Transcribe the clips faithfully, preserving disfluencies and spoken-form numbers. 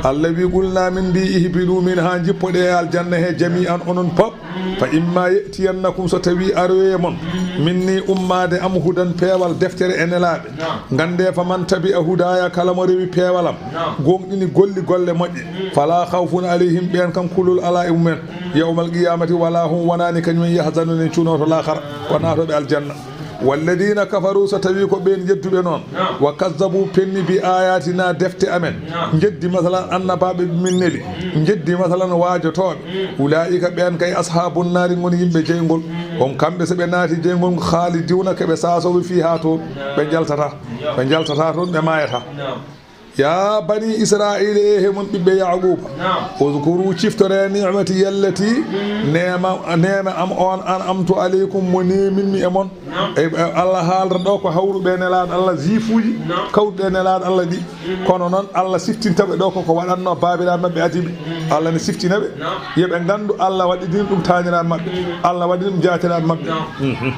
Allah wi, "Qulnaa min mbi, ihbiɗuu minhaa, njippoɗee e aljanna he jamii'an onon pop. Fa immaa ye'tiyannakum, so tawii aroyee mon, minnii ummaade am, hudan peewal deftere e nelaaɓe. Nganndee, fa man tabi'a hudaaya, kala mo rewi peewal am, gooŋɗini golli golle moƴƴe, falaa khawfun alayhim, ɓeen kan kulol alaa e mumen, yawmal qiyaamati, walaa hum wonaani kañum en yahzanuuna en cunoto laakara, ko naatooɓe aljanna." Walladiina kafaruu, so tawii ko ɓeen yedduɓe noon, wa kazzabu, penni, bi aayaatinaa, defte amen, njeddi, masalan, annabaaɓe ɓe min neli, njeddi, masalan, waajotooɓe, ulaa'ika, ɓeen kay, ashaabun naari, ngoni yimɓe jeyngol, hum, kamɓe, so ɓe naati jeyngol ngol, khaaliduuna, ko ɓe saasooɓe, fiihaa, toon, ɓe njaltataa, ɓe njaltataa toon, ɓe maayataa. Yaa banii Israa'iila, e he mon ɓiɓɓe Yaaquuba, uzkuruu, ciftoree, ni'matii, allatii, neema, neema am on, an'amtu alaykum, mo neeminmi e mon. E, e, Allah haalata ɗoo ko hawruɓe e Nelaaɗo Allah, ziifuuji kawruɗe e Nelaaɗo Allah ɗi. Kono noon, Allah siftinta ɓe ɗoo ko ko waɗannoo baabiraaɓe maɓɓe adiiɓe. Allah ne siftina ɓe, yo ɓe nganndu Allah waɗidini ɗum taaniraaɓe maɓɓe, Allah waɗi ɗum jaatiraaɓe maɓɓe. Mhm.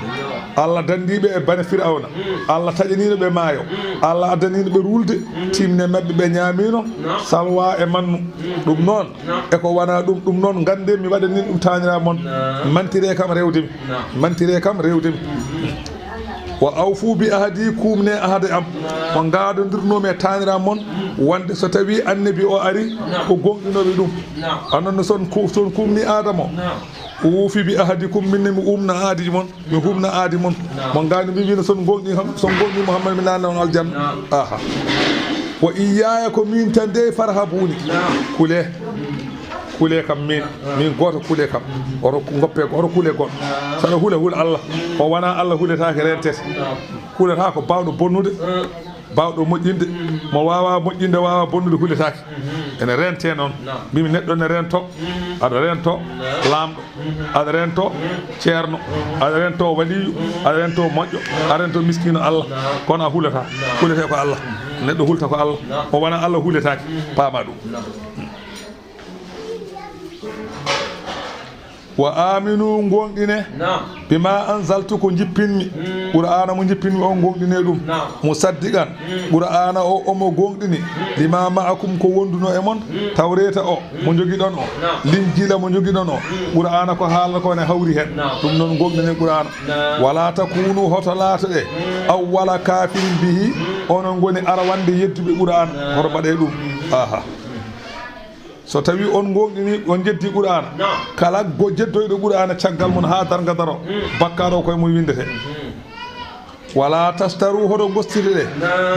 Allah danndii ɓe e bane Firawna. Allah taƴaniino ɓe maayo. Allah addaniino ɓe ruulde, timne maɓɓe ɓe ñaamiino salwa e mannu. Ɗum noon, e ko wanaa ɗum, ɗum noon, nganndee mi waɗanii ɗum taaniraaɓe mon. Mantiree kam rewde mi. Mantiree kam rewde mi. Wa awfuu bi ahdii, kuumnee ahde am. Mo ngaadondirnoo-mi e taaniraaɓe mon, wonde so tawii annabi o arii, ko gooŋɗinooɓe ɗum. Onon ne, so on ku-, so on kuumnii ahde mo, uufi bi ahdikum, min ne mi uumna ahdi mon. Mi huɓna ahdi mon. Mo ngaani mi wiino, so on gooŋɗii kam, so on gooŋɗii Muhammad, mi naatna on aljanna. Aha. Wa iyyaaya, ko min tan dey, farhabuuni. Kulee. Kulee kam min. Min gooto, kulee kam. Oto ngoppe, oto kulee goɗɗo. So aɗa hula, hula Allah. Ko wanaa Allah huletaake, rentete. Hulataa ko baawɗo bonnude, baawɗo moƴƴinde. Mo waawaa moƴƴinde, waawaa bonnude, huletaake. Ene rentee noon. Mbimi neɗɗo ne rentoo. Aɗa rentoo laamɗo. Aɗa rentoo ceerno, aɗa rentoo waliyu, aɗa rentoo moƴƴo, aɗa rentoo miskiino Allah. Kono a hulataa. Huletee ko Allah. Neɗɗo hulta ko Allah. Mo wanaa Allah huletaake. Paamaa ɗum. Wa aaminu, gooŋɗinee, bimaa anzaltu, ko njippinmi, Qur'aana mo njippinmi on, gooŋɗinee ɗum, musaddiqan, Qur'aana o, omo gooŋɗini, limaa ma'akum, ko wondunoo e mon, Tawreeta o mo njogiɗon o, Linjiila mo njogiɗon o, Qur'aana ko haalata ko ne hawri heen. Ɗum noon, gooŋɗinee Qur'aana. Walaa takuunu, hoto laatoɗee, awwala kaafirin bihi, onon ngoni arawande yedduɓe Qur'aana. Hoto mbaɗee ɗum. Aha. So tawii on gooŋɗinii, on njeddii Qur'aana, kala go jeddoyɗo Qur'aana caggal mon haa darnga daroo, bakkaar o ko e mum winndetee. Walaa tastaru, hoto ngostirɗee,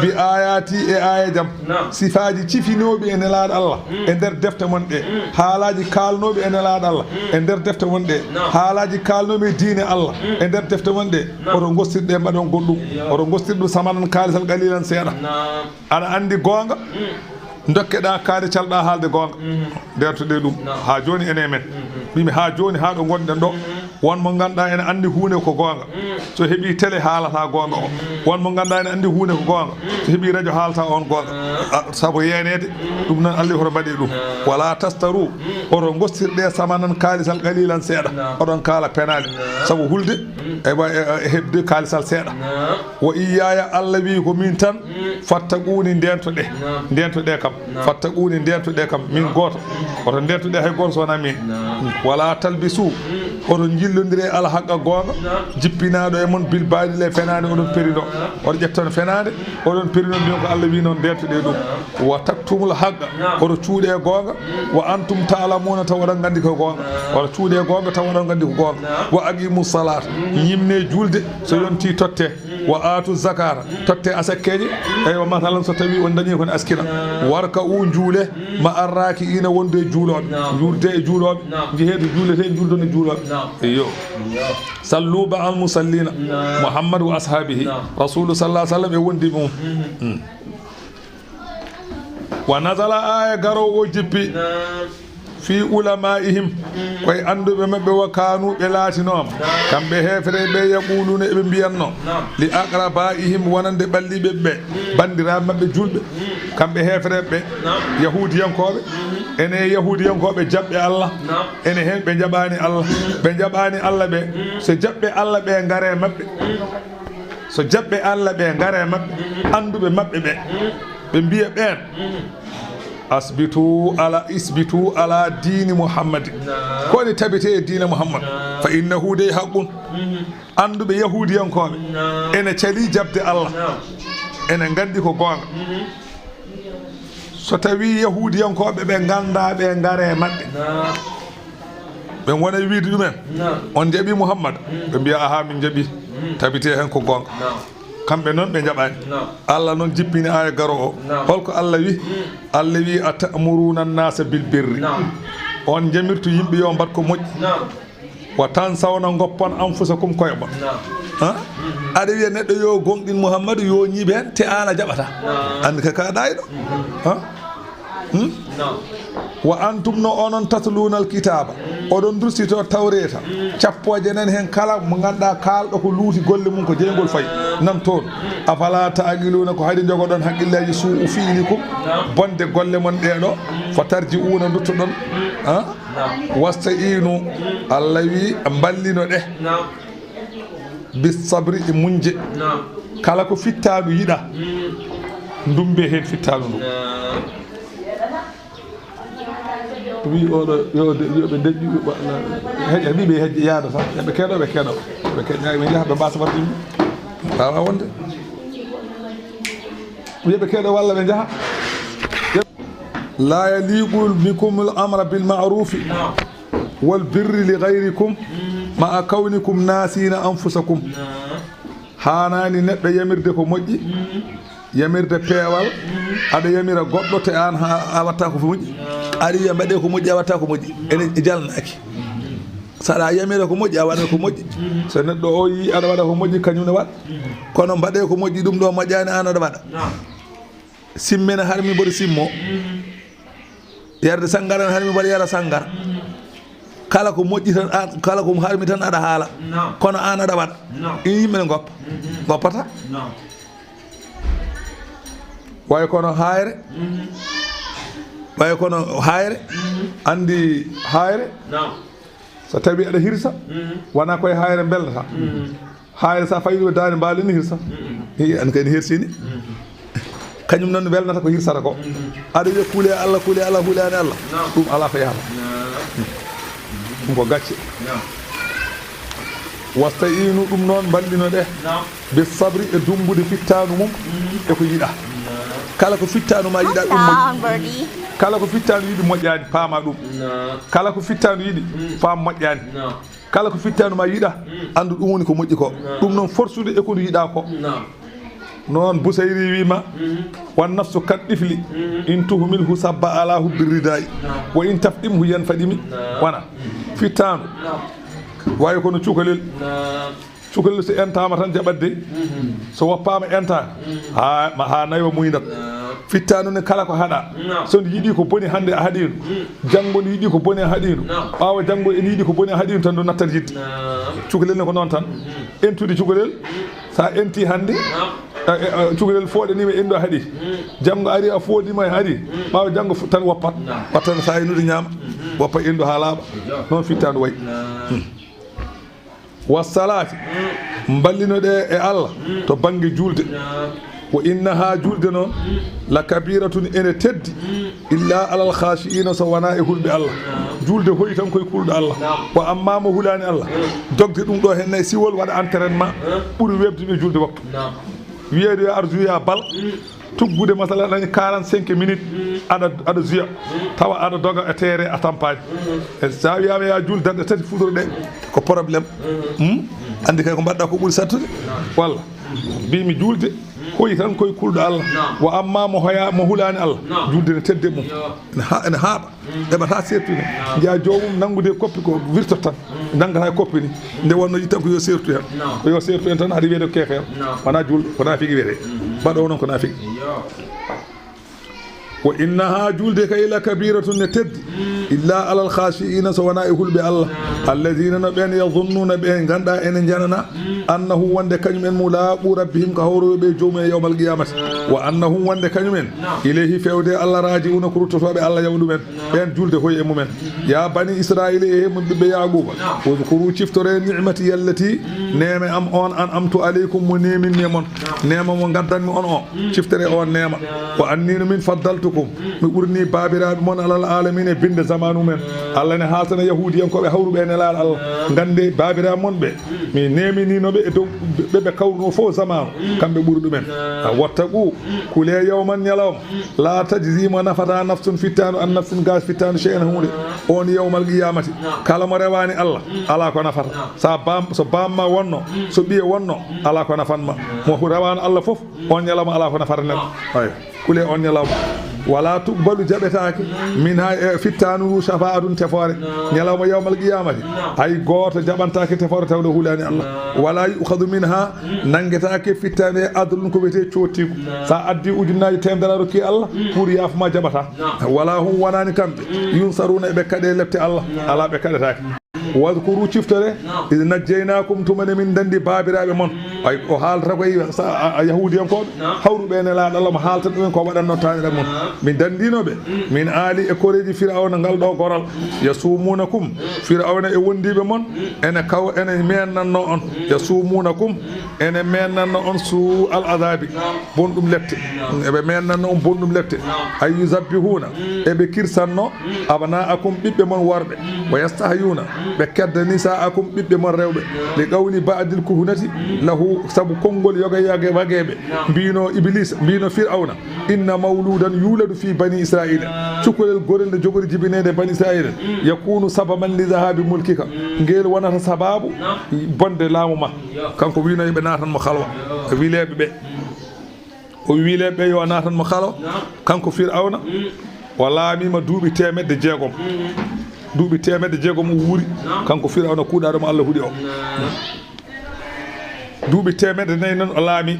bi aayaati, e aayeeji am, sifaaji cifinooɓi e Nelaaɗo Allah e nder defte mon ɗe, haalaaji kaalnooɓi e Nelaaɗo Allah e nder defte mon ɗe, haalaaji kaalnooɓi e diine Allah e nder defte mon ɗe, hoto ngostirɗee mbaɗon goɗɗum, hoto ngostirɗum samanan kaalisal qaliilan seeɗa. Aɗa anndi goonga, ndokkeɗaa kaari, calɗaa haalde goonga. Ndeertoɗee ɗum. Haa jooni ene e men. Mbimi haa jooni, haa ɗo ngonɗen ɗo, won mo ngannduɗaa ene anndi huunde ko goonga. So heɓii tele, haalata goonga o. Won mo ngannduɗaa ene anndi huunde ko goonga. So heɓii rajo, haalata on goonga. A, sabu yeeneede, ɗum noon Allah hoto mbaɗee ɗum. Walaa tastaru, hoto ngostirɗee samanan kaalisal qaliilan seeɗa. Oɗon kaala penaale. Sabu hulde, e wa-, e, e heɓde kaalisal seeɗa. Wa iyyaaya, Allah wi'i ko min tan, fattaquuni, ndeentoɗee. Ndeentoɗee kam. Fattaquuni, ndeentoɗee kam, min gooto. Woto ndeentoɗee hay gooto so wonaa min. Walaa talbisu, hoto njillondiree al haqqa goonga, jippinaaɗo e mon bil baatili e fenaande, oɗon perindoo. Oɗon ƴetta on fenaande, oɗon perindoo, mbiyon ko Allah wi'i noon, ndeentoɗee ɗum. Wa taktumul haqqa, hoto cuuɗee goonga, wa antum ta'lamuuna, tawa oɗon nganndi ko goonga. Hoto cuuɗee goonga, tawa oɗon nganndi ko goonga. Wa aqiimu salaata, ñimnee juulde, so yontii tottee. Wa aatu zakaata, tottee asakkeeje. Eywa, masalan, so tawii on dañii ko ne askina. Warka'u, njuulee, ma'a raaki'iina, wonde e juulooɓe. Njuulde e juulooɓe. Njehee to juuletee, njuulde e juulooɓe. Iyo. Sallu ma'al musalliina. Muhammad wa ashaabihi. Rasuulu sallallaahu alayhi wa sallam e wondiiɓe mum. Mm. Wa nazala, aaya garoowo o jippi, fii ulamaa'ihim, ko e annduɓe maɓɓe, wa kaanu, ɓe laatinooma, kamɓe heefereeɓe ɓe, yaquuluuna, eɓe mbiyanno, li aqrabaa'ihim, wonande ɓalliiɓe ɓe, banndiraaɓe maɓɓe juulɓe, kamɓe heefereeɓe ɓe, yahuudiyankooɓe, ene yahuudiyankooɓe jaɓɓe Allah, ene heen ɓe njaɓaani Allah, ɓe njaɓaani Allah ɓe, so jaɓɓe Allah ɓe ngaree maɓɓe. So jaɓɓe Allah ɓe ngaree maɓɓe, annduɓe maɓɓe ɓe, ɓe mbiya ɓeen, Asbitu ala, isbitu ala diini Muhammad. Naam. Ko woni tabitee e diina Muhammad. Naam. Fa innahu dey haqqun. Mhm. Annduɓe Yahuudiyankooɓe. Naam. Ene calii jaɓde Allah. Naam. Ene nganndi ko goonga. Mhm. So tawii Yahuudiyankooɓe ɓe nganndaa ɓe ngare maɓɓe. Naam. Ɓe ngonay wiide ɗumen. Naam. On jaɓii Muhammad? Mm. Ɓe mbiya, "Ahaa, min jaɓii." Mm. Tabitee heen ko goonga. Naam. Kamɓe noon ɓe njaɓaani. Naam. Allah noon jippini aaya garo o. Naam. Holko Allah wi? Mm. Allah wi, "Atamuruna annasa bil birri." Naam. On njamirtu yimɓe yo mbaɗ ko moƴƴi. Naam. "Wa tansawna ngoppon anfusakum koye mon." Naam. Ha? Mm-hmm. Aɗa wiya neɗɗo yo gonɗin Muhammadu yo ñiibe heen te aan a jaɓata. Naam. Anndi ka ka ɗayɗo. Mm-hmm. Ha? Hmm? Naam. "Wa antum no onon tatluna alkitaba." Oɗon dursito tawreeta. Cappo e jenayi heen kala mo ngannduɗaa kaalɗo ko luuti golle mum ko jeyngol fayi. Nan toon. "Afala ta'qiluna" ko hayde jogoɗon haqqillaaji su'u fi'likum. Naam. Bonde golle mon ɗee ɗo. Fa tarji'una nduttoɗon. Ha? Naam. "Wasta'inu." Allah wi mballino ɗe. Naam. "Bis sabri" e muñje. Naam. Kala ko fittaandu yiɗa. Mm. Ndumbe heen fittaandu ndu. Naam. Wi oɗo, yo de, yo ɓe deƴƴu, ɓe ɓa-, na, heƴa, ɓe heƴa yaada tan. Yo ɓe keɗo, ɓe keɗo. Ɓe keɗa, ɓe njaha, ɓe mbasa warde yimɓe. Waawa wonde. Yo ɓe keɗo walla ɓe njaha. "La yaliqu bikumul amra bil ma'rufi wal birri li ghayrikum ma'a kawnikum nasina anfusakum." Haanaani neɗɗo yamirde ko moƴƴi, yamirde peewal, aɗa yamira goɗɗo te aan ha-, a watta ko moƴƴi. Aɗa wiya mbaɗee ko moƴƴi, a watta ko moƴƴi. Ene jalnaaki. So aɗa yamira ko moƴƴi, a waɗa ko moƴƴi. So neɗɗo o yii aɗa waɗa ko moƴƴi, kañum ne waɗa. Kono mbaɗee ko moƴƴi, ɗum ɗo moƴƴaani, aan aɗa waɗa. Simmee ne harmi, mboɗo simmoo. Yarde sanngara ne harmi, mboɗo yara sanngara. Kala ko moƴƴi tan, aan, kala ko harmi tan aɗa haala. Naam. Kono aan aɗa waɗa. Naam. Ɗin yimɓe ne ngoppa. Mhm. Ngoppata. Naam. Way kono haayre. Mhm. Way kono haayre. Mhm. Anndi haayre. Naam. So tawi aɗa hirsa, mhm, wona koye haayre mbelnata. Mhm. Haayre sa fayi ɗum e daande mbaali ni hirsa. Mhm. Eyi, an kay ne hersini. Mhm. Kañum noon welnata ko hirsata ko. Mhm. Aɗa wiya kuule Allah, kuule Allah, huulaani Allah. Naam. Ɗum alaa ko yahata. Naam. Ɗum ko gacce. Naam. Wasta'inu, ɗum noon mballino ɗe. Naam. Bis sabri, e dunngude fittaandu mum, mhm, e ko yiɗa. Naam. Kala ko fittaandu ma yiɗa, ɗum moƴƴi. Kala ko fittaandu yiɗi moƴƴaani, paama ɗum. Naam. Kala ko fittaandu yiɗi, mm, paam moƴƴaani. Naam. Kala ko fittaandu ma yiɗa, mm, anndu ɗum woni ko moƴƴi ko. Naam. Ɗum noon forsude e ko ndu yiɗa ko. Naam. Noon Busayri wiima, mhm, "Wan nafsu kat tifli, mhm, in tuhmilhu sabba ala hubbi ridaa'i, naam, wa in tafɗimhu yanfaɗimi." Naam. Wana. Fittaandu. Naam. Wayi kono cukalel. Naam. Cukalel so entaama tan jaɓat dey. Mhm. So woppaama entaaka. Mhm. Haa, ma, haa naywa muynat. Naam. Fittaandu ne kala ko haɗa. Naam. So ndu yiɗi ko boni hannde a haɗi ndu. Mm. Janngo ndu yiɗi ko boni a haɗi ndu. Naam. Ɓaawo janngo ene yiɗi ko boni a haɗi ndu tan ndu nattat yidde. Naam. Cukalel ne ko noon tan. Mhm. Entude cukalel. Mm. Sa enti hannde, naam, a, a, a, cukalel fooɗaniima endu a haɗi. Mm. Janngo ari a fooɗiima a haɗi. Mm. Ɓaawo janngo fu-, tan woppat. Naam. Wattan sa e nude ñaama. Mhm. Woppa endu haa laaɓa. Iyo. Noon fittaandu wayi. Naam. Mm. Wassalaati, mm, mballino ɗe e Allah, mm, to bannge julde. Naam. Wa innaha, julde noon, mm, la kabiratun, ene teddi, mm, illa alal khashi'ina, so wonaa e hulɓe Allah. Naam. Julde hoyi tan koye kulɗo Allah. Naam. Wa amma mo hulaani Allah, mm, jogde ɗum ɗo heen nay siwol, waɗa entraînement, mm, ɓuri weɓde ɓe julde waktu. Naam. Wiyeede yo ar juya bal, mm, tuggude, masala, dañi quarante-cinq minutes, mm, aɗa, aɗa juya, mm, tawa aɗa doga e terrain a tampaani. Mm. E sa wiyaama ya juul darɗe tati futuro ɗe, ko problème. Mm. Hmm? Anndi kay ko mbaɗɗa ko ɓuri sattude. Walla mbimi juulde, mm, hoyi tan koye kulɗo Allah. Naam. Wa amma mo hoya, mo hulaani Allah, naam, juulde ne tedde mum. Yo. Ene ha-, ene haaɓa. Mm. Heɓata seertude. Naam. Njiya joomum nanngude koppi ko wirtoto tan. Mm. Nanngata e koppi ni. Nde wonno yiɗi tan ko yo seertu heen. Naam. Ko yo seertu heen tan, haɗi wiyeede ko keefe heen. Naam. Wonaa juulɗo, ko naafiki wiyetee. Mm. Mbaɗoowo noon ko naafiki. Yo. Wa innaha, juulde kay, la kabiratun, ne teddi. Mm. Illa alal khashi'ina, so wonaa e hulɓe Allah. Naam. Alladhina, no ɓeen, yadhunnuna, ɓe nganndaa ene njanana. Mm. Annahum, wonde kañum en mulaqu rabbihim, ka hawroyo ɓe joomum en yawmal qiyamati. Naam. Wa annahum, wonde kañum en, naam, ilayhi, fewde Allah, raji'una, ko ruttotooɓe Allah yawa ɗum en. Naam. Ɓeen julde hoyi e mum en. Mhm. Ya bani Israila, e mum ɓiɓɓe Yaquba. Naam. Udhkuru, ciftore ni'mati allati, mm, neema am on an'amtu alaykum, mo neeminmi e mon. Naam. Neema mo ngaddanmi on o. Mm. Ciftore on neema. Naam. Wa anni, no min faddaltu Mi ɓurni baabiraaɓe mon alal aalamiina e binde zamaanu men. Allah ne haaltana Yahuudiyankooɓe hawruɓe e Nelaaɗo Allah. Ngannde baabiraaɓe mon ɓe, mi neeminino ɓe e dow ɓe ɓe kawruno fof zamaanu, kamɓe ɓuri ɗumen. A wattaqu, kule yawman ñalawma, la tajzi mo nafata nafsun fittaandu an nafsin gas fittaandu shay'an huunde. On yawmal qiyamati, kala mo rewaani Allah, alaa ko nafata. Sa baam-, so baamma wonno, so ɓiye wonno, alaa ko nafanma. Mo rewaano Allah fof, on ñalawma alaa ko nafata neɗɗo. Ay. Kule on ñalawma. Wala tuqbalu jaɓetaake min ha e fittaandu ndu shafa'atun tefoore. Ñalawma yawmal qiyamati. Hay gooto jaɓantaake tefoore tawde hulaani Allah. Wala yu'khadhu minha nanngetaake fittaandu he adlun ko wiyetee coottiigu. Sa addi ujunnaaji teemedere a rokki Allah, pour yaafuma jaɓata. Wala hum wonani kamɓe. Yunsaruna eɓe kaɗe lepte Allah. Ala ɓe kaɗetaake. Wadhkuru ciftore, idh najjaynaakum tuma nde min danndi baabiraaɓe mon. Ay, o haalata koy sa-, a, a Yahuudiyankooɓe, hawruɓe e Nelaaɗo Allah mo haalta ɗumen ko waɗanno taanira mun. Min danndino ɓe, min aali e koreeji Fir'awna ngal ɗo goral. Yasumuunakum, Fir'awna e wondiiɓe mon, ene kaw-, ene meennanno on. Yasumuunakum, ene meennanno on suu al adaabi, bonɗum lepte. Eɓe meennanno on bonɗum lepte. Ay yuzabbihuuna, eɓe kirsanno abna'akum, ɓiɓɓe mon worɓe, wa yastahyuna, ɓe kedda nisa'akum, ɓiɓɓe mon rewɓe, li qawli ba'dil kuhunati lahu, sabu konngol yoga yoga wageeɓe, mbino Iblisa, mbino Fir'awna, inna mawludan yuladu fi bani Israila, cukalel gorel nde jogori jibineede bani Israila, yakunu sababan li dhahabi mulkika, ngel wonata sababu bonde laamu ma. Kanko wino ɓe naatan mo halwa, wileeɓe ɓe. O wi'i ɓe yo naatan mo kala, kanko Fir'awna, o laamiima duuɓi teemedde jeegom. Duuɓi teemedde jeegom o wuuri, kanko Fir'awna kuuɗaaɗo mo Allah huɗi o. Duuɓi teemedde nayi non o laami.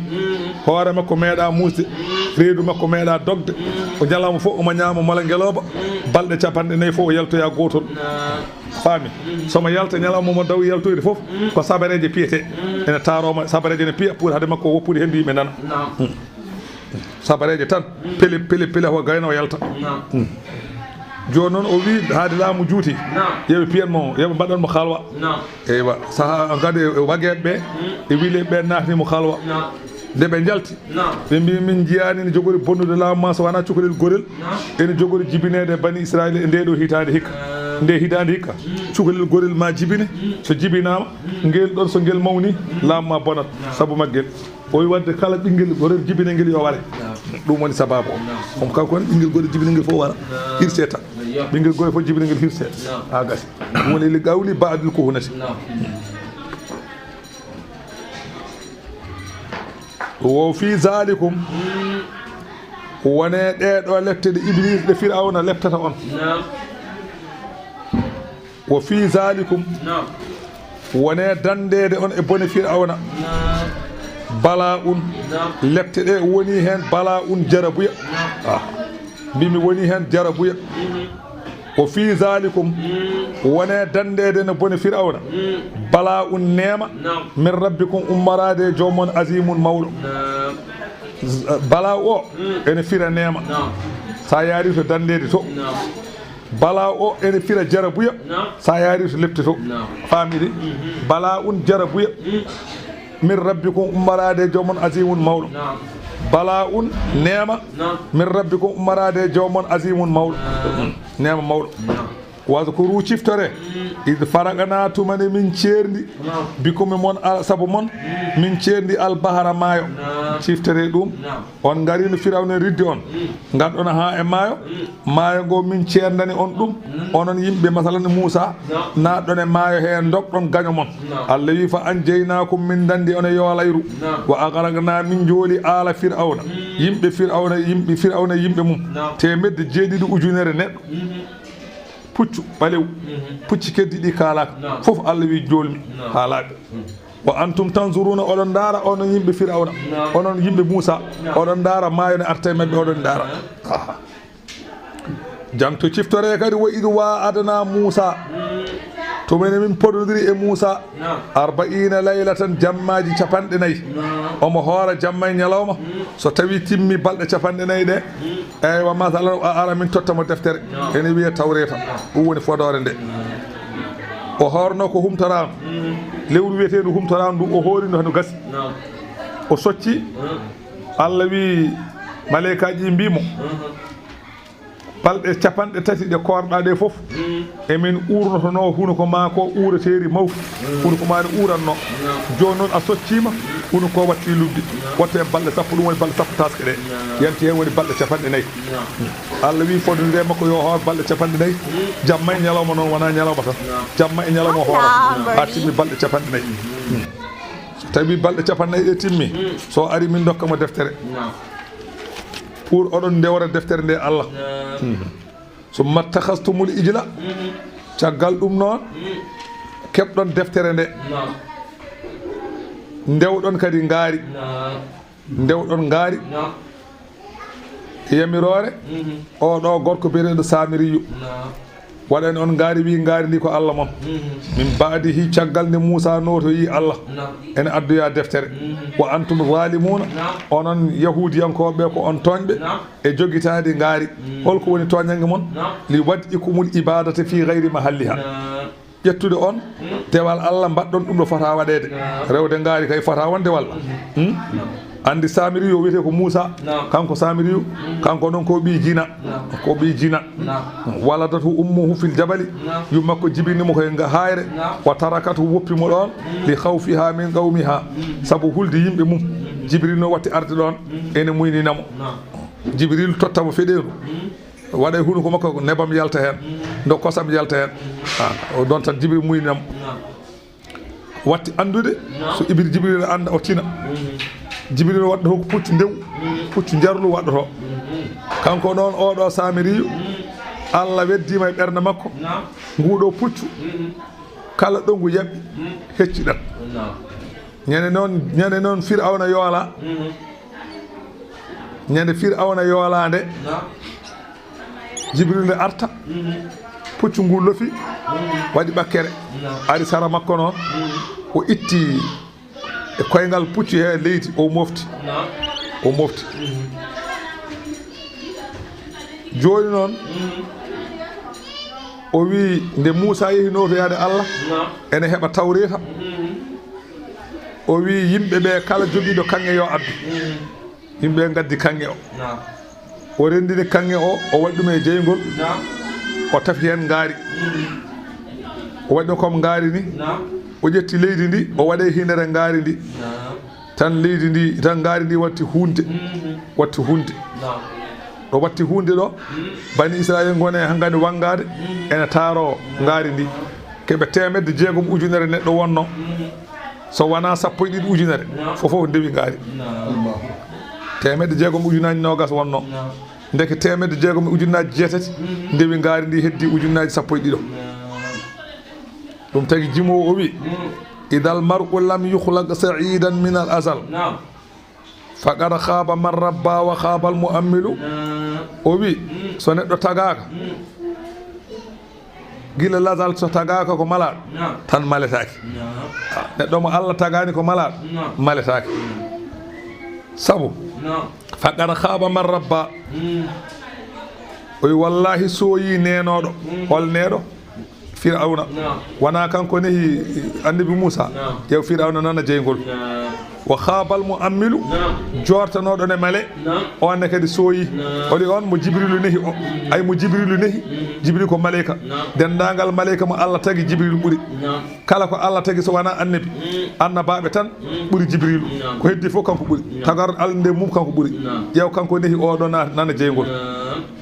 Hoore makko meeɗaa muusde, reedu makko meeɗaa dogde. O ñalawma fof omo ñaama mola ngelooba, balɗe capanɗe nayi fof o yaltoya gootol. Faami? So mo yalta ñalawma mo daw yaltoyde fof, ko sabareeje piyetee. Ene taaroo mo, sabareeje ene piya pour hade makko woppude henndu yimɓe nana. Hmm. Sabareeje tan, pele, pele, pele, ko gayna o yalta. Hmm. Jooni noon o wi'i, haade laamu juuti, yo ɓe piyan mo, yo ɓe mbaɗan mo halwa. Eywa, sahaa on kadi e wageeɓe ɓe, e wileeɓe ɓe naatni mo halwa. Nde ɓe njalti, ɓe mbi, "Min njiyaani ne jogori bonnude laamu ma so wanaa cukalel gorel ene jogori jibineede Bani Israa'iila e ndee ɗoo hitaande hikka. Nde hitaande hikka, cukalel gorel ma jibine, so jibinaama, ngel ɗon so ngel mawni, laamu ma bonat sabu maggel." O wi wadde kala ɓinngel gorel jibinengel yo ware. Ɗum woni sababu o. Naam. Kono kanko woni ɓinngel gorel jibinengel fof wara. Naam. Hirsee tan. Ayyo. Ɓinngel gorel fof jibinengel hirsee. Naam. Haa gasi. Ɗum woni li qawli ba'dil kuhunati. Naam. Wo fi zalikum. Mm. Wone ɗee ɗoo lepte ɗe Iblis, ɗe Fir'awna leptata on. Naam. Wa fi zalikum, naam, wone dandeede on e bone Fir'awna. Naam. Bala'un, naam, lepte ɗe woni heen bala'un jarabuya. Naam. Ah. Mbi mi woni heen jarabuya. Mhm. Wa fi zalikum, mm, wone dandeede no bone Fir'awna. Mm. Bala'un neema, naam, min rabbikum ummaraade e joomon azimun mawɗo. Naam. Z-, bala'u o, mm, ene fira neema. Naam. Sa yaari to dandeede to. Naam. Bala'u o ene fira jarabuya. Naam. Sa yaari to lepte to. Naam. Faamiri? Mhm. Bala'un jarabuya. Mm. Min rabbikum ummaraade e joomon azimun mawɗo. Naam. Bala'un neema. Naam. Min rabbikum ummaraade e joomon azimun mawɗo. Naam. Mm. Neema mawɗo. Naam. Wadhkuru ciftore. Mm. Id faraqna tuma nde min ceerndi. Naam. Bikum e mon al-, sabu mon. Mm. Min ceerndi al bahra maayo. Naam. Ciftore ɗum. Naam. On ngariino Firawna riddi on, ngarɗon haa e maayo. Maayo ngo min ceerndani on ɗum, onon yimɓe, masalan, Muusaa, naatɗon e maayo hee, ndogɗon gaño mon. Allah wi, "Fa anjaynaakum, min danndi on e yoolayru. Wa agraqnaa, min njooli aala Firawna, yimɓe Firawna, yimɓe Firawna e yimɓe mum, teemedde jeeɗiɗi ujunere neɗɗo." Puccu ɓalew, pucci keddi ɗi kaalaaka. Fof Allah wi, "Njoolmi haalaaɓe." Wa antum tanzuruna, oɗon ndaara, onon yimɓe Firawna, onon yimɓe Muusaa, oɗon ndaara maayo ne arta e maɓɓe, oɗon ndaara. Aha. Jangto ciftore kadi, wa id wa'adna Muusaa, tuma nde min podondiri e Muusaa, arba'iina laylatan, jammaaji capanɗe nayi. Omo hoora jamma e ñalawma, so tawi timmi balɗe capanɗe nayi ɗe, eywa, masalan, a ara min totta mo deftere, ene wiye Tawreeta, ɗum woni fodoore nde. O hoorno ko humtoraandu. Lewru wiyeteendu humtoraandu ndu, o hoori ndu hano gasi. Naam. O socci. Hmm. Allah wi maleykaaji ɗi mbi mo, hmm, Balɗe capanɗe tati ɗe koorɗaa ɗe fof, emin uurnotonoo hunuko maa ko uureteeri mawki. Hunuko maa ne uuranno. Jooni noon a socciima, hunuko watti luggi. Wattee balɗe sappo, ɗum woni balɗe sappo taaske ɗe. Yanti heen woni balɗe capanɗe nayi. Allah wi'i fodondiree makko yo hoor balɗe capanɗe nayi. Jamma e ñalawma noon, wonaa ñalawma tan. Jamma e ñalawma o hoorata. Haa timmi balɗe capanɗe nayi. So tawi balɗe capanɗe nayi ɗe timmi, so ari min ndokka mo deftere. Pour oɗon ndewra deftere nde Allah. Summa takhastumul ijla. Caggal ɗum noon, keɓɗon deftere nde. Ndewɗon kadi ngaari. Ndewɗon ngaari. Yamiroore, oo ɗoo gorko biyeteeɗo Saamiriyu. Waɗani on ngaari, wi'i ngaari ndi ko Allah mon. Min ba'dihi, caggal nde Muusaa nootoyi Allah. Ene addoya deftere. Wa antum zaalimuuna, onon Yahuudiyankooɓe ko on tooñɓe. E jogitaade ngaari. Holko woni tooñannge mon? Li wad'ikumul ibaadata fii gayri mahalliha. Ƴettude on dewal Allah, mbaɗɗon ɗum ɗo fota waɗeede. Rewde ngaari kay fota won dewal. Hmm? Anndi Saamiriyu o wiyetee ko Muusaa. Kanko Saamiriyu, kanko noon ko ɓii jina. Ko ɓii jina. Waladatu ummuhu fil jabali. Yumma makko jibini mo koye nga haayre. Wa tarakatu, woppi mo ɗoon. Li khawfiha min qawmiha. Sabu hulde yimɓe mum. Jibril no watti arde ɗoon. Ene muynina mo. Jibril totta mo feɗeendu, waɗa e hunuko makko, nebam yalta heen, ndo kosam yalta heen. Ah, o ɗon tan Jibril muynina mo. Watti anndude, so Ibri Jibril annda, o tina. Jibril waɗɗotoo ko puccu ndewu, puccu njarlu waɗɗotoo. Kanko noon, oo ɗoo Saamiriyu, Allah weddiima e ɓernde makko, nguu ɗoo puccu, kala ɗo ngu yaɓi, hecciɗat. Ñande noon, ñande noon Firawna yoolaa. Ñande Firawna yoolaande, Jibril ne arta, puccu ngu lofi, waɗi ɓakkere, ari sara makko noon, o itti e koyngal puccu he leydi, o mofti, o mofti. Jooni noon, o wi'i, nde Muusaa yehi nootoyaade Allah, ene heɓa Tawreeta. O wi'i yimɓe ɓe, kala jogiiɗo kaŋŋe yo addu. Yimɓe ɓe ngaddi kaŋŋe o. O renndini kaŋŋe o, o waɗi ɗum e jeyngol. O tafi heen ngaari. O waɗi ɗum comme ngaari ni. O ƴetti leydi ndi, o waɗi e hinnere ngaari ndi. Tan leydi ndi, tan ngaari ndi watti huunde, watti huunde. Ɗo watti huunde ɗo, Bani Israayiila ngoni e hankadi wanngaade, ene taaroo ngaari ndi. Keɓe teemedde jeegom ujunere neɗɗo wonno, so wanaa sappo e ɗiɗi ujunere, fof fof ndewi ngaari. Teemedde jeegom ujunnaaji noogas wonno. Ndeke teemedde jeegom e ujunnaaji jeetati ndewi ngaari ndi, heddi ujunnaaji sappo e ɗiɗo. Ɗum tagi jimoowo o wi'i, "Idal mar'u lam yukhlaq sa'idan min al azal, faqad khaba man rabba wa khaba al mu'ammilu." O wi'i, so neɗɗo tagaaka, gila lazal so tagaaka ko malaaɗo, tan maletaake. Neɗɗo mo Allah tagaani ko malaaɗo, maletaake. Sabu, faqad khaba man rabba. O wi'i, "Wallahi, sooyii neenooɗo." Hol neeɗo? Firawna. Wonaa kanko nehi Annabi Muusaa? Ƴeew, Firawna nana jeyngol. Wa khaabal mu'ammilu, joortanooɗo ne male, on ne kadi sooyii. O wi'i on mo Jibriilu nehi o. Ay, mo Jibriilu nehi, Jibriilu ko maleyka. Denndaangal maleyka mo Allah tagi, Jibriilu ɓuri. Kala ko Allah tagi so wonaa annabi, annabaaɓe tan ɓuri Jibriilu. Ko heddi fof kanko ɓuri. Tagaaɗo Allah nde mum kanko ɓuri. Ƴeew, kanko nehi oɗo na-, nana jeyngol.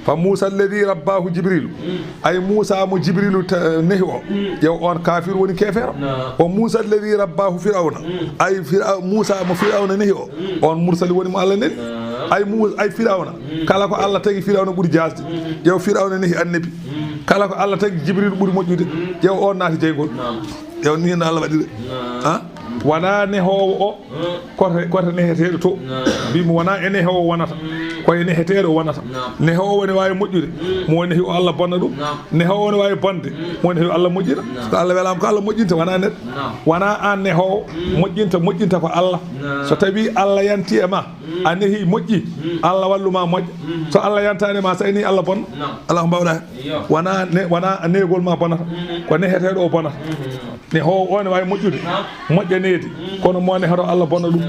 Fa Muusa alladhi rabbahu Jibriilu. Ay Muusa mo Jibriilu ta-, nehi o. Ƴeew, on kaafiru woni keefeero. Wa Muusa alladhi rabbahu Firawna. Ay Fira-, Muusa mo Firawna nehi o. On mursali woni mo Allah neli. Ay Mu-, ay Firawna. Kala ko Allah tagi Firawna ɓuri jaasde. Ƴeew, Firawna nehi annabi. Kala ko Allah tagi Jibriilu ɓuri moƴƴude. Ƴeew, on naati jeyngol. Ƴeew, ni no Allah waɗiri. Ha? Wonaa nehoowo o, kote, kote neheteeɗo to. Mbii mo wonaa e nehoowo wonata. Ko e neheteeɗo wonata. Nehoowo ne waawi moƴƴude, mo nehi o Allah bonna ɗum. Nehoowo ne waawi bonde, mo nehi o Allah moƴƴina. Ko Allah welaama ko Allah moƴƴinta, wonaa neɗɗo. Wonaa aan nehoowo, moƴƴinta, moƴƴinta ko Allah. So tawii Allah yanti e ma, a nehi moƴƴi, Allah wallu ma moƴƴa. So Allah yantaani ma, so a nehi Allah bonna. Alaa ko mbaawɗaa heen. Wonaa ne-, wonaa neegol ma bonata. Ko neheteeɗo o bonata. Nehoowo o ne waawi moƴƴude, moƴƴaneede, kono mo nehoro Allah bonna ɗum.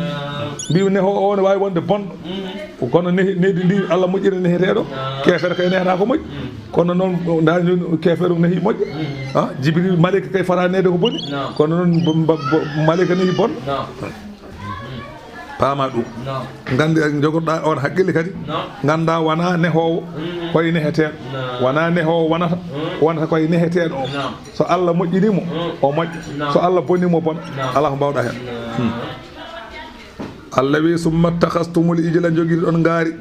Mbii nehoowo o ne waawi wonde bonɗo, kono nehi-, Leydi ndi, Allah moƴƴina neheteeɗo, keefeero kay nehata ko moƴƴi. Kono noon, ndaa, keefeero nehi moƴƴo. Ah, Jibril, maleyka kay fota neede ko boni. Kono noon, bo-, bo-, bo-, maleyka nehi bon. Paama ɗum. Nganndi, jogorɗaa on haqqille kadi. Nganndaa wonaa nehoowo, koye neheteeɗo. Wonaa nehoowo wonata, wonata koye neheteeɗo o. So Allah moƴƴinii mo, o moƴƴa. So Allah bonii mo, bona. Alaa ko mbaawɗaa heen. Hmm. Allah wi'i, "Summa ittakhastumul ijla", njogiɗon ngaari.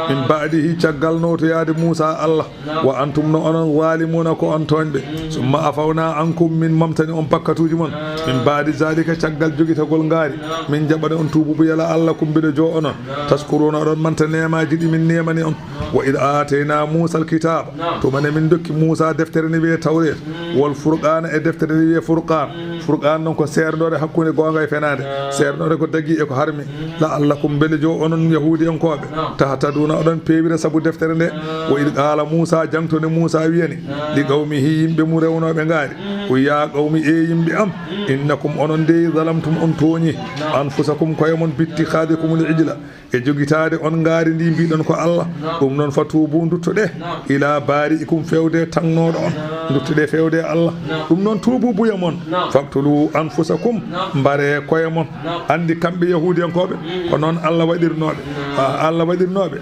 "Min ba'dihi", caggal nootoyaade Muusaa Allah. "Wa antum", no onon, "zalimuuna", ko on tooñɓe. "Summa afawna ankum", min momtani on bakkatuuji mon. "Min ba'di zalika", caggal jogitagol ngaari. Min jaɓani on tuububuya, "la'allakum", mbiɗo jo onon. "Tashkuruuna", oɗon manta neemaaji ɗi min neemani on. "Wa idh aataynaa Muusaa al-kitaaba", tuma ne min dokki Muusaa deftere nde wi'ee Tawreeta. "Wal furqaana", e deftere nde wi'ee Furqaan. Furqaan non ko seerndoore hakkunde goonga e fenaande. Seerndoore ko dagii e ko harmi. "La'allakum", mbele jo onon Yahuudiyankooɓe. "Tahtaduuna", oɗon peewira sabu deftere nde. "Wa idh qaala Muusaa", jaŋto nde Muusaa wi'ani, "li qawmihi", yimɓe mum rewnooɓe ngaari. "O yaa qawmi", ee yimɓe am, "innakum", onon dey, "zalamtum", on tooñi, "anfusakum", koye mon, "bittikhaadikumul ijla", e jogitaade on ngaari ndi mbiɗon ko Allah. Ɗum noon, "fatuubu", nduttoɗee, "ilaa baari'ikum", fewde taŋnooɗo on. Nduttoɗee fewde Allah. Ɗum noon, tuububuya mon. "Faqtulu anfusakum", mbaree koye mon. Anndi kamɓe Yahuudiyankooɓe, ko noon Allah waɗirnooɓe. Haa Allah waɗirnooɓe.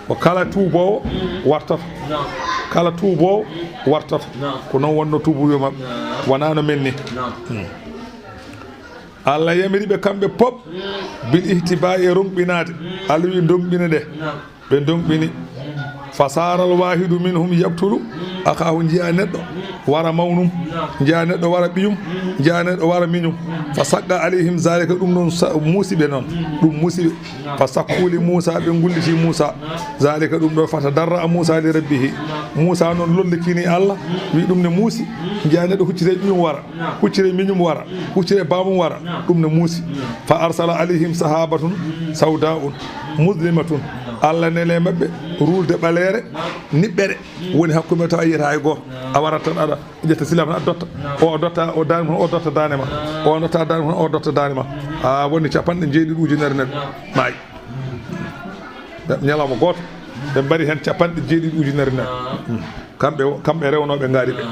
Ko kala tuuboowo wartoto. Kala tuuboowo wartoto. Ko noon wonno tuububuya maɓɓe. Wonaa no men ni. Hmm. Allah yamiri ɓe kamɓe pop bil ihtiba'i, e ronɓinaade. Allah wi, "Ndonɓine ɗe." Ɓe ndonɓini. "Fasaaral waahidu minhum yaqtulu akhaahu", njiya neɗɗo wara mawnum, njiya neɗɗo wara ɓiyum, njiya neɗɗo wara miñum. "Fa shaqqa alayhim zalika", ɗum ɗon sa-, muusi ɓe noon. Ɗum muusi ɓe. "Fa shakku li Muusaa", ɓe ngulliti Muusaa. "Zalika", ɗum ɗo, "fa tadarra'a Muusaa li rabbihi". Muusaa noon lollikini Allah, wi ɗum ne muusi, njiya neɗɗo huccitay ɓiyum wara. Huccire miñum wara, huccire baamum wara, ɗum no muusi. "Fa arsala alayhim sahabatun sawda'un muzlimatun." Allah neli e maɓɓe ruulde ɓaleere, niɓɓere, woni hakkunde maɓɓe tawa yiyataa hay gooto. A warat tan aɗa ƴetta sila tan a dotta. O dotta, o daande ma, o dotta daande ma. O dotta daande ma, o dotta daande ma. Haa woni capanɗe jeeɗiɗi ujunere neɗɗo maayi. Ɓe, ñalawma gooto, ɓe mbari heen capanɗe jeeɗiɗi ujunere neɗɗo. Hmm. Kamɓe, kamɓe rewnooɓe ngaari ɓe.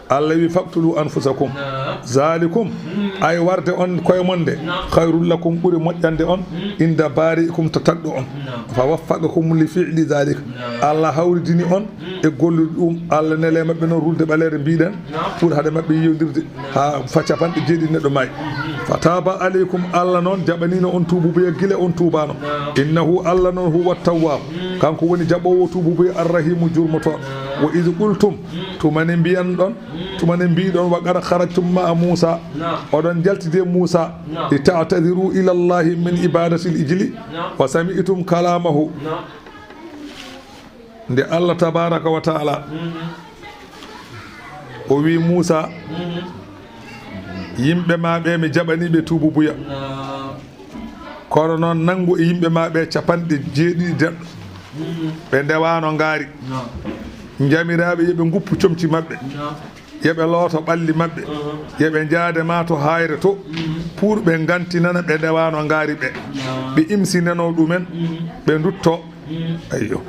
Allah wi, "Faqtulu anfusakum." Naam. "Zalikum", ay warde on koye mon nde, naam, "khayrul lakum", ɓuri moƴƴande on, naam, "inda bari'ikum", to tagɗo on. Naam. "Fa waffaqakum li fi'li zalik." Naam. Allah hawridini on e gollude ɗum, Allah neli e maɓɓe noon ruulde ɓaleere mbiɗen, naam, pour haade maɓɓe yiyondirde, naam, haa fa capanɗe jeeɗiɗi neɗɗo maayi. Mhm. "Fa taba alaykum", Allah noon jaɓaniino on tuububuya gila on tuubaano. Naam. "Innahu", Allah noon, "huwa tawwab", mm, kanko woni jaɓoowo tuububuya, "arrahimu", jurmotooɗo. Naam. "Wa iz qultum", mm, tuma ne mbiyanɗon, mm, tuma ne mbiɗon, "wa qad kharajtum ma'a Musa", naam, oɗon njaltidi e Musa, naam, "li ta'tadiru ila Allahi min ibadatil ijli, naam, wa sami'tum kalamahu." Naam. Nde Allah tabaraka wa ta'ala, mhm, o wi Muusa, mhm, "Yimɓe ma ɓe, mi jaɓani ɓe tuububuya. Naam. Kono noon, nanngu e yimɓe ma ɓe capanɗe jeeɗiɗi deɗɗo. Mhm. Ɓe ndewaano ngaari. Naam. Njamiraaɓe yo ɓe nguppu comci maɓɓe. Naam. Yo ɓe looto ɓalli maɓɓe. Mhm. Yo ɓe njaade ma to haayre to. Mhm. Pour ɓe ngantinana ɓe ndewaano ngaari ɓe. Naam. Ɓe imsinano ɗumen. Mhm. Ɓe ndutto." Mm. Ayyo.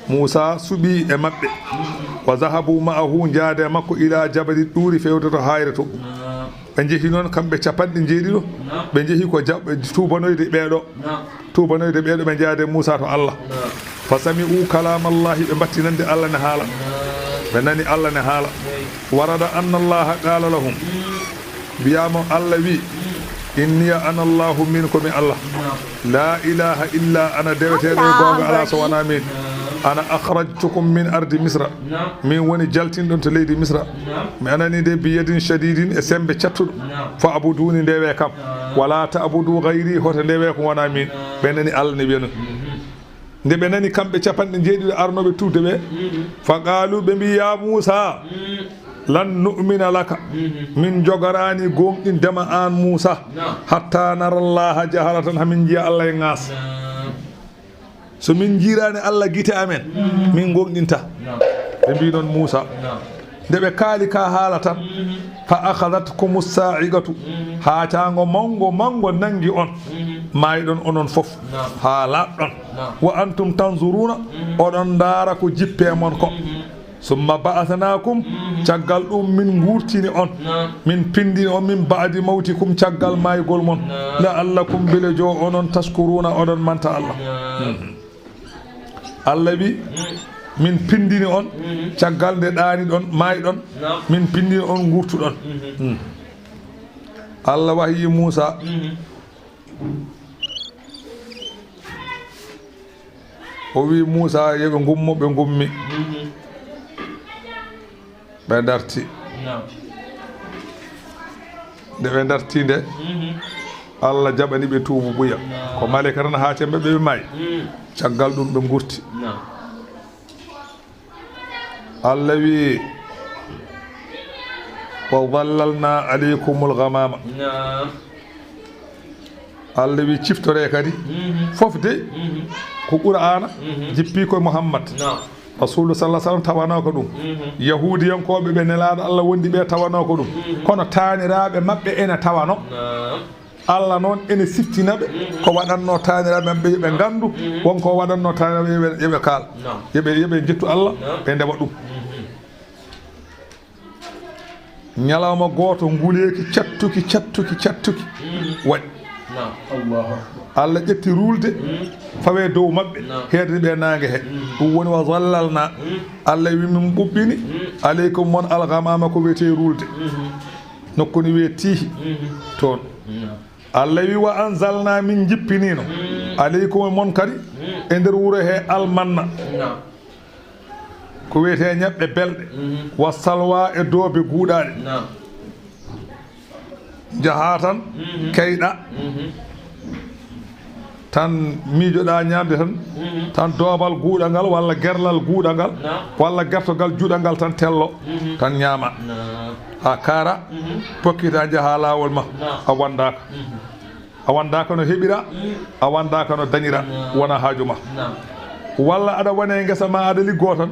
Muusa suɓi e maɓɓe. Mm. "Wa zahabu ma'ahu", njaade e makko, "ila jabali Duuri", fewde to haayre to. Naam. Ɓe njehi noon kamɓe capanɗe jeeɗiɗo. Naam. Ɓe njehi ko jaɓ-, tuubanoyde ɓeeɗo. Naam. Tuubanoyde ɓeeɗo, ɓe njaade Muusa to Allah. Naam. "Fa sami'u kalamallahi", ɓe mbatti nande Allah ne haala. Naam. Ɓe nani Allah ne haala. Naam. "Warada anna Allaha qala lahum." Mm. Wiyaama Allah wi, "Inniya ana Allahu", min ko mi Allah. Naam. "La ilaha illa ana", deweteeɗo e goonga alaa so wanaa min. Naam. "Ana akhrajtukum min ardi Misra", naam, min woni jaltinɗo on to leydi Misra. Naam. Mi anani de bi yadin shadidin, e sembe cattuɗo. Naam. "Fa'buduni", ndewe kam. Naam. "Wala ta'budu ghayri", hoto ndewe ko wanaa min. Naam. Ɓe nani Allah ne wiya non. Mhm. Nde ɓe nani kamɓe capanɗe jeeɗiɗo arnooɓe tuubde ɓe, mhm, fa qaalu, ɓe mbi, "Ya Muusa, mhm, lan nu'mina laka, mhm, min jogoraani goonɗinde ma aan Muusa, naam, hatta nara Allaha jaharatan, haa min njiya Allah e ŋaas. Naam. So min njiiraani Allah gite amen, mhm, min goonɗinta." Naam. Ɓe mbi noon Muusa. Naam. Nde ɓe kaali ka haala tan, mhm, fa akhadhatkumu sa'iqatu, mhm, haacaango mawngo mawngo nangi on. Mhm. Maayɗon onon fof, haa laaɓɗon. Wa antum tanzuruuna, oɗon ndaara ko jippee mon ko. Summa ba'asnaakum, caggal ɗum min nguurtini on, min pindini on, min ba'di mawtikum, caggal maaygol mon. La'allakum, mbele joo onon, tashkuruuna, oɗon manta Allah. Allah wi, min pindini on, caggal nde ɗaaniɗon, maayɗon, min pindini on, nguurtuɗon. Allah wahyi Muusa. O wi Muusa, yo ɓe ngummo, ɓe ngummi. Ɓe darti. Nde ɓe darti nde, Allah jaɓani ɓe tuubu buya. Ko maleyka tan haa cembe ɓe, ɓe maayi. Caggal ɗum ɓe ngurti. Allah wi, "Wa zallalna alaykumul ghamama." Naam. Allah wi, "Ciftoree kadi." Mhm. Fof de, mhm, ko Qur'aana, mhm, jippi ko Muhammad. Naam. Rasulu sallallahu alaihi wasallam tawanoo ko ɗum. Mhm. Yahuudiyankooɓe ɓe Nelaaɗo Allah wondi ɓe tawanoo ko ɗum. Mhm. Kono taaniraaɓe maɓɓe ene tawano. Naam. Allah noon ene siftina ɓe ko waɗannoo taaniraaɓe maɓɓe, yo ɓe nganndu won ko waɗannoo taaniraaɓe, yo ɓe, yo ɓe kaal, yo ɓe, yo ɓe njettu Allah, ɓe ndewa ɗum. Ñalawma gooto, nguleeki cattuki, cattuki, cattuki waɗi. Allah ƴetti ruulde, fawee dow maɓɓe, heedani ɓe naange he. Ɗum woni wa zallalna. Allah wi, "Min ɓuɓɓini, alaykum mon, alghamama, ko wiyetee ruulde." Nokku ne wiyee Tiihi, toon. Allah wi, "Wa anzalna, min jippiniino, alaykum, e mon kadi, e nder wuro he, almanna." Ko wiyetee ñebbe belɗe. Wa salwa, e doobe guuɗaaɗe. Njahaa tan, keyɗaa. Tan miijoɗaa ñaamde tan, tan doobal guuɗangal walla gerlal guuɗangal walla gertogal juɗangal tan tello, tan ñaamaa. Haa kaaraa, pokkitaa, njahaa laawol ma, a wanndaaka. A wanndaaka no heɓiraa, a wanndaaka no dañiraa, wonaa haaju ma. Walla aɗa wona e ngesa ma, aɗa liggoo tan,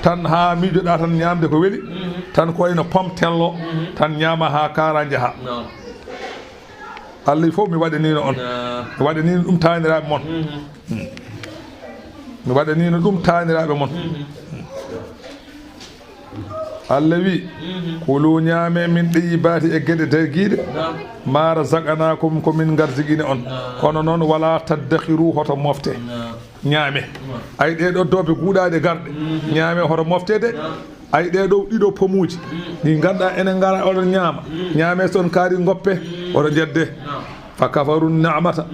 tan haa miijoɗaa tan ñaamde ko weli, tan ko wayno pom tello, tan ñaamaa haa kaaraa, njahaa. Allah fof mi waɗaniino on. Mi waɗaniino ɗum taaniraaɓe mon. Mi waɗaniino ɗum taaniraaɓe mon. Allah wi, "Kulu, ñaamee, min ɗayyibaati, e geɗe dagiiɗe, ma razaqnaakum, ko min ngarsigini on. Kono noon, wala taddakhiru, hoto mofte." Ñaamee. Ay, ɗee ɗoo doobe guuɗaaɗe garɗe, ñaamee, hoto mofte de. Ay, ɗee ɗoo ɗiɗo pomuuji, ɗi ngannduɗaa enen ngara, oɗon ñaama. Ñaamee, so on kaari, ngoppe, oɗon njedde. Fa kafaru ni'mata,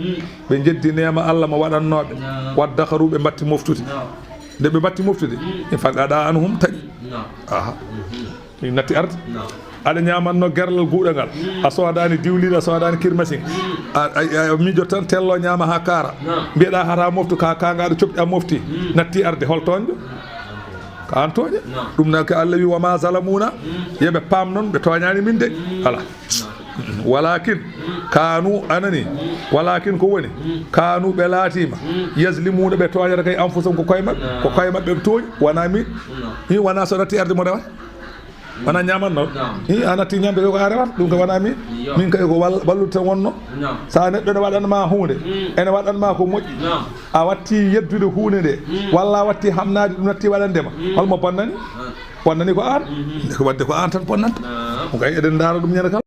ɓe njeddi neema Allah mo waɗannooɓe. Waddakharu, ɓe mbatti moftude. Nde ɓe mbatti moftude, in faqada anhum, taƴi. Aha. Ɗi natti arde. Aɗa ñaamanno gerlal guuɗangal. A soodaani diwlin, a soodaani kirmasin. A, a, a miijoto tan, tello, ñaama haa kaara. Mbiyeɗaa hara moftu, ka, ka ngaɗo coɓɗi a mofti. Natti arde, hol tooñɗo? Ka an tooñe. Ɗum na ko Allah wi, "Wa ma zalamuna." Yo ɓe paam noon, ɓe tooñaani min de. Ala. Walakin kanu, anani, walakin ko woni, kanu, ɓe laatiima, yazlimuna, ɓe tooñata kay anfusahum, ko koye maɓɓe, ko koye maɓɓe ɓe tooñi, wonaa min. Hi, wonaa so natti arde mo rewata, wonaa ñaaman noon. Hi, a natti ñamde ko a rewata, ɗum ko wonaa min. Min kay ko wal-, wallude tan wonno. Sa neɗɗo ene waɗan ma huunde, ene waɗan ma ko moƴƴi, a watti yeddude huunde nde, walla a watti hamnaade ɗum natti waɗande ma, holmo bonnani? Bonnani ko an. Ko wadde ko an tan bonnanta. Ko kay eɗen ndaara ɗum ñande kala.